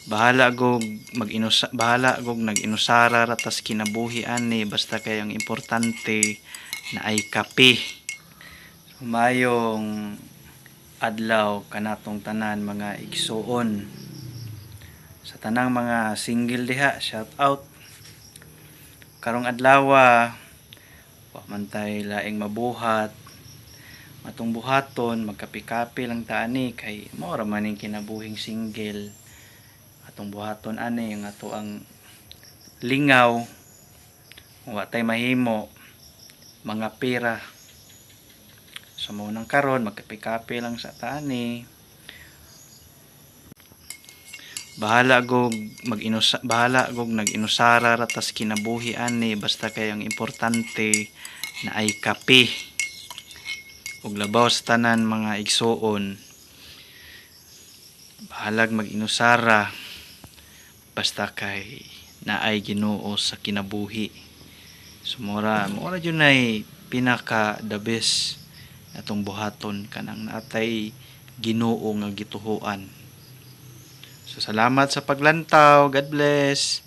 Bahala gog nag-inusara ra tas kinabuhi ani, basta kay ang importante naay kape. Maayong adlaw kanatong tanan, mga igsuon. Sa tanang mga single diha, shout out. Karong adlaw, wa man tay laing mabuhat. Atong buhaton, magkape-kape lang ta ani kay mao ra man ning kinabuhing single. Atong buhaton ani ang ato ang lingaw. Wa tay mahimo, mga pera. So mao nang karon magkape-kape lang sa ta ani. Bahala gog nag-inusara ra tas kinabuhi ani, basta kay ang importante naay kape. Ug labaw sa tanan, mga igsuon, bahalag mag-inusara basta kay naay Ginoo sa kinabuhi. So mura jud nay pinaka the best atong buhaton, kanang naatay Ginoo nga gituhuan. So salamat sa paglantaw. God bless.